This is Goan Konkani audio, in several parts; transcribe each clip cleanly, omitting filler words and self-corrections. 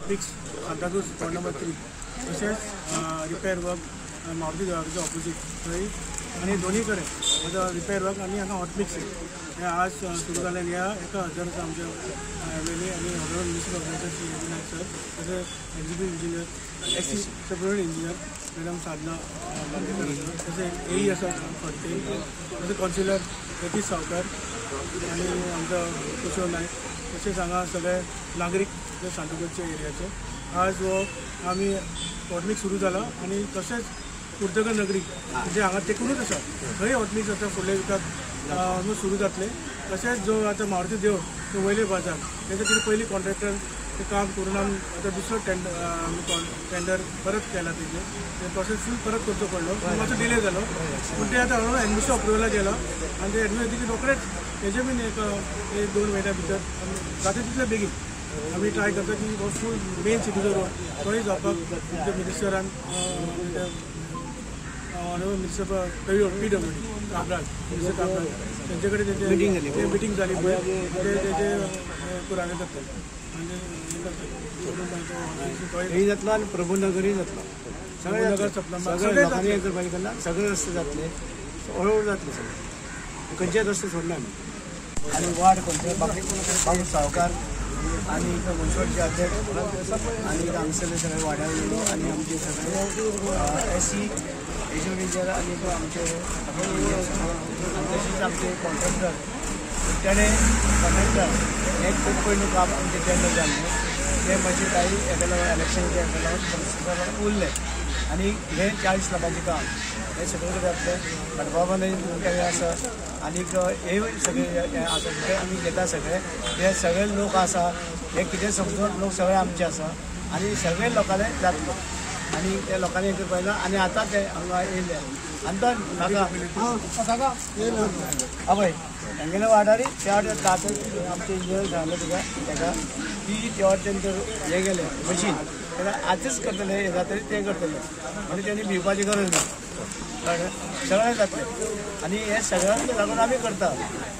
Hotmix Santacruz ward number 3 तशेंच रिपेर वर्क मारुती देवळाच्या ऑपोजीट थंय आनी दोनी कडेन आतां रिपेर वर्क आनी हांगा हॉटमिक्स हें आज सुरू जालें. ह्या 1000 आमच्या एम एल ए आनी honourable minister of Shri Ravi Naik sir, तशेंच executive engineer S C superintendent engineer madam Sadhana Bandekar, तशें एई आसा फडते, तशें कावन्सिलर यतीश सावकार आनी आमचो कुशल नायक, तशेंच हांगा सगळे नागरीक जे सांताक्रूजच्या एरियाचे. आज हो आमी हॉटमिक्स सुरू जाला आनी तशेंच पुर्तुगेज नगरी जे हांगा तेकूनच आसा थंय हॉटमिक्स आतां फुडल्या विकाक ऑलमोस्ट सुरू जातलें. तशेंच जो आतां मारुती देव तो वयले बाजार तेजे कितें पयलीं कॉन्ट्रॅक्टर ते काम करून आमी आतां दुसरो टेंडर परत केला, तेजें ते प्रोसेस फूल परत करचो पडलो, मातसो डिले जालो, पूण ते आतां हळू एडमिशन अप्रुवला गेला आनी ते एडमिशन रोखडेच तेजे बीन एक 2 म्हयन्या भितर जाता तितले बेगीन आमी ट्राय करता की हो फूल मेन सिटीचो रोड तोय जावपाक आमच्या मिनिस्टरान honourable minister P W D Cabral, minister Cabral तेंचे कडेन तेंचे मिटींग जाली पळय, ते तेजे पुरावे जातले आनी हें करतले हें जातलो आनी प्रभुनगरूय जातलो, सगळें सगळें लोकांनी हें करपाचें करना, सगळे रस्ते जातले, हळूहळू जातले, सगळे खंयचेच रस्ते सोडना आमी. आनी वार्ड कोणते बाबू सावकार आनी मुन्सिपालिटीचे अध्यक्ष आनी हांगसरले सगळे वाड्या वयलो आनी आमचे सगळे एस सी एज्युकेटर आनी आमचे आनी तशेंच आमचे कॉन्ट्रॅक्टर तेणें कॉन्ट्रॅक्टर हें खूब पयलू काम आमचें टेंडर जाल्लें तें मातशें काही हेका लागून इलेक्शनच्या हेका लागून परिस्थिती लागून उरलें आनी हें 40 लाखांचें काम हें सगळें कडेन जातलें. खडपाबांदय हें आसा आनीक हे सगळे हें आसा ते आमी घेता सगळे, हे सगळे लोक आसा हे कितें समजून लोक सगळे आमचे आसा आनी सगळे लोकांनी जातलो आनी त्या लोकांनी हें करपाक जाय. आनी आतां ते हांगा येयले आनी तो काका हय तेंगेले वाड्यार त्या वाट्यार आतां आमचे इंजिनियर सांगलें तुका तेका की त्या वाटेन तर हें गेलें मशीन तेन्ना आतांच करतले हें जातलें तें करतले, म्हणजे तेणी भिवपाची गरज ना, कळ्ळें? सगळें जातलें आनी हें सगळ्यांक लागून आमी करता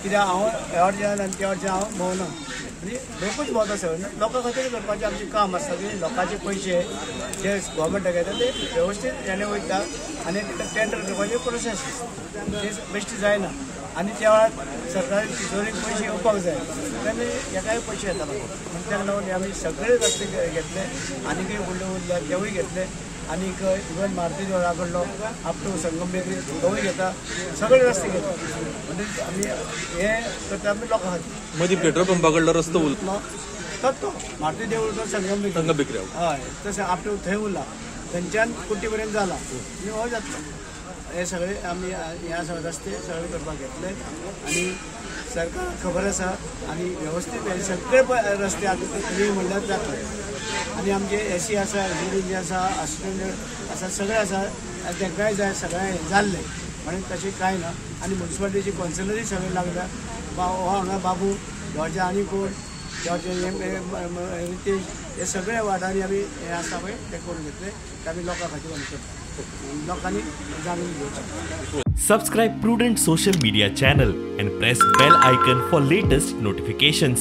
कित्याक हांव ह्या वाटेन आनी त्या वाटेन हांव भोंवना आनी लोकूच भोंवता सगळे, लोकां खातीर करपाचें आमचें काम आसता की लोकांचे पयशे जे गव्हर्मेंटाक येता ते वेवस्थीत हेणे वयता आनी टेंडर करपाची प्रोसेस ते बेश्टी जायना आनी त्या वेळार सरकारी तिजोरीक पयशे येवपाक जाय तेन्ना हेकाय पयशे येता म्हणून ताका लागून आमी सगळे रस्ते घेतले आनीकय व्हडले उरले तेवूय घेतले आनीक इवन मारुती देवळा कडलो अप टू संगम बेकरी तोवूय घेता, सगळे रस्ते घेता. म्हणजे आमी हें करता आमी लोकां खातीर. मदीं पेट्रोल पंपा कडलो रस्तो उरलो तो मारुती देवूळ तो संगम बेकरी हय तशें अप टू थंय उरला, थंयच्यान कुट्टी पर्यंत जाला आनी हो जातलो. हे सगळे आमी ह्या सगळे रस्ते सगळे करपाक घेतले आनी सरकाराक खबर आसा आनी वेवस्थीत हे सगळे रस्ते आतां तुमी म्हणल्यार जातले. आनी आमचे एस सी आसा, एग्जीक्युटीव आसा, असिस्टंट आसा, सगळे आसा आनी तांकांय जाय सगळें जाल्लें म्हणून तशें कांय ना. आनी मुन्सिपालिटीचे कौन्सिलरूय सगळे लागल्या, हो हांगा बाबू जॉर्ज आनी कोण जॉर्ज रितेश हे सगळे वार्डांनी आमी हें आसा पळय तें करून घेतलें, ते आमी लोकां खातीर आमी करता, लोकांनी जाणून घेवचें. Subscribe Prudent social media channel and press bell icon for latest notifications.